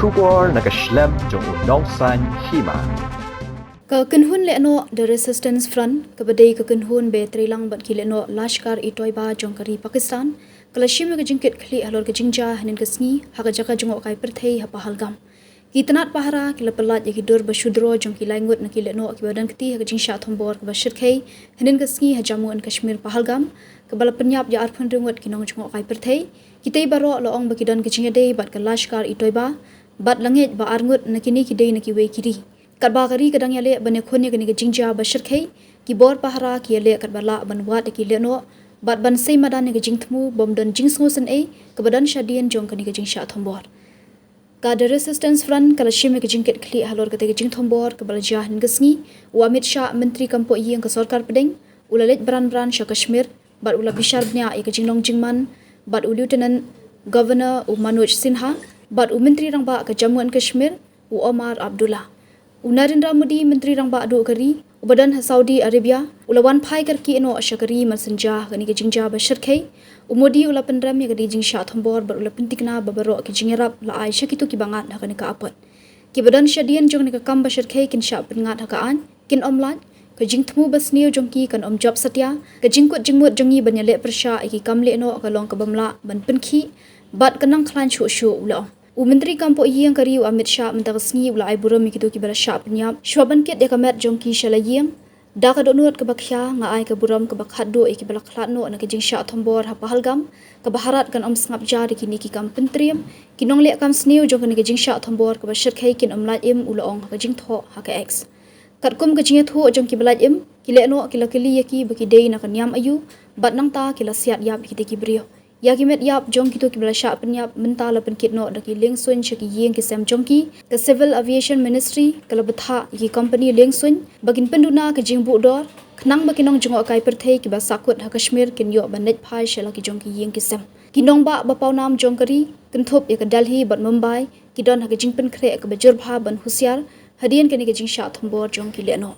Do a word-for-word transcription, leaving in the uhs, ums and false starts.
Khubor na ka shlem jong u nongsan hima. Ka kynhun lehnoh The Resistance Front, kaba dei ka kynhun ba treilang bad ki lehnoh Lashkar-e-Toiba jong ka ri Pakistan, ka la shim ïa ka jingkit khlieh halor ka jingjia hynnin ka sngi ha ka jaka jngohkai pyrthei ha Pahalgam. Ki tnat pahara ki la pyllait ïa ki dur ba shu draw jong ki lai ngut na ki lehnoh kiba don kti ha ka jingshah thombor kaba shyrkhei hynnin ka sngi ha Jammu and Kashmir, Pahalgam, kaba la pynïap ïa arphew hynriew ngut ki nongjngohkai pyrthei. Kitei baroh la ong ba ki don ka jingïadei bad ka Lashkar-e-Toiba bad la ngeit ba ar ngut na kine ki dei na kiwei ki ri. Katba ka ri ka dang ïaleh ban ïakhun ïa kane ka jingjia ba shyrkhei, ki bor pahara ki ïaleh katba lah ban wad ïa ki lehnoh bad ban sei madan ïa ka jingthmu bym don jingsngewsynei kaba don shadien jong kane ka jingshah thombor. Ka The Resistance Front ka la shim ïa ka jingkit khlieh halor kata ka jingthombor kaba la jia hynnin ka sngi. U Amit Shah, Myntri Kam Pohïing ka Sorkar Pdeng, u la leit bran bran sha Kashmir bad u la bishar bniah ïa ka jinglong jingman bad u Lieutenant Governor u Manoj Sinha bad u Myntri Rangbah ka Jammu and Kashmir, u Omar Abdullah. U Narendra Modi, Myntri Rangbah duh ka ri, uba don ha Saudi Arabia, u la wan phai kyrkieh noh sha ka ri mynsnja ha kane ka jingjia ba shyrkhei. U Modi u la pynrem ïa kane ka jingshah thombor bad u la pynthikna ba baroh ki jingïarap la ai sha kito kiba ngat ha kane ka apot. Kiba don shadien jong kane ka kam ba shyrkhei kin shah pynngat ha ka aiñ, kin ym lait, ka jingthmu ba sniew jong ki kan ym jop satia, ka jingkut jingmut jong ngi ban ïaleh pyrshah ïa ki kam lehnoh ka long kabym lah ban pynkhih bad kan nang khlaiñ shuh shuh, u la ong. U Myntri Kam Pohïing ka ri u Amit Shah mynta ka sngi u la ai burom ïa kito kiba la shah pynïap shwa ban kit ïa ka met jong ki sha la ïing. Da ka dohnud kaba khia nga ai ka burom kaba khatduh ïa kiba la khlad noh na ka jingshah thombor ha Pahalgam, kaba harat kan ym sngap jar ïa kine ki kam pyntriem. Ki nongleh kam sniew jong kane ka jingshah thombor kaba shyrkhei kin ym lait im, u la ong ha ka jingthoh ha ka X. Katkum ka jingïathuh jong kiba lait im, ki lehnoh ki la kylli ïa ki ba ki dei na ka niam aïu bad nangta ki la siat ïap ïa kitei ki briew. Ïa ki met ïap jong kito kiba la shah pynïap mynta la pynkit noh da ki liengsuiñ sha ki ïing ki sem jong ki. Ka Civil Aviation Ministry ka la bthah ïa ki company liengsuiñ ba kin pynduna ka jingbuh dor khnang ba ki nongjngohkai pyrthei kiba sahkut ha Kashmir kin ïoh ban leit phai sha la ki jong ki ïing ki sem. Ki nongbah ba pawnam jong ka ri, kynthup ïa ka Delhi bad Mumbai, ki don ha ka jingpynkhreh kaba jur bha ban husiar hadien kane ka jingshah thombor jong ki lehnoh.